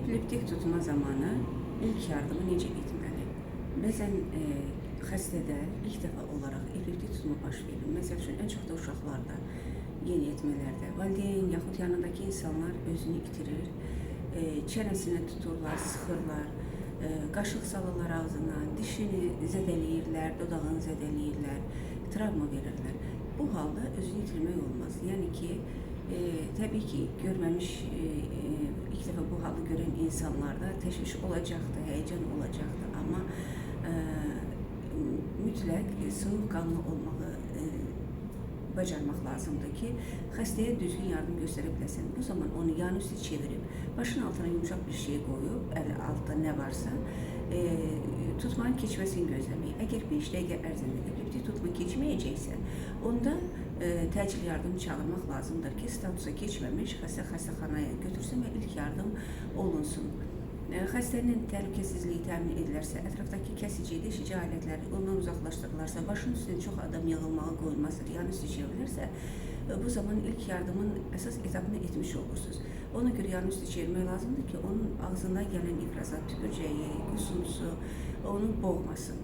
Epileptik tutma zamanı ilk yardımı necə etməli? Bəzən xəstədə ilk dəfə olaraq epileptik tutma baş verir. Məsəl üçün, ən çox da uşaqlarda, yeniyetmələrdə valideyn yaxud yanındakı insanlar özünü itirir, çənəsini tuturlar, sıxırlar, qaşıq salırlar ağzına, dişini zədələyirlər, dodağını zədələyirlər, travma verirlər. Bu halda özünü itirmək olmaz. Yəni ki, təbii ki, görməmiş, ilk dəfə bu halı görən insanlarda təşviş olacaqdır, həyəcan olacaqdır, amma mütləq soyuqqanlı olmağı bacarmaq lazımdır ki, xəstəyə düzgün yardım göstərə biləsən. Bu zaman onu yan üstü çevirib, başın altına yumuşaq bir şey qoyub, əli altda nə varsa, tutmanın keçməsini gözləmək. Əgər 5 dəqiqə ərzində epileptik tutma keçməyəcəksə, onda təcil yardım çağırmaq lazımdır ki, statusa keçməmiş xəstə xəstəxanaya götürsün və ilk yardım olunsun. Xəstənin təhlükəsizliyi təmin edilərsə, ətrafdakı kəsici, deşici alətləri ondan uzaqlaşdırılarsa, başın üstünə çox adam yığılmağa qoyulmazsa, yan üstü çevrilirsə, bu zaman ilk yardımın əsas etapını etmiş olursunuz. Ona görə yan üstü çevirmək lazımdır ki, onun ağzından gələn ifrazat, tüpürcəyi, qüsuntusu onu boğmasın.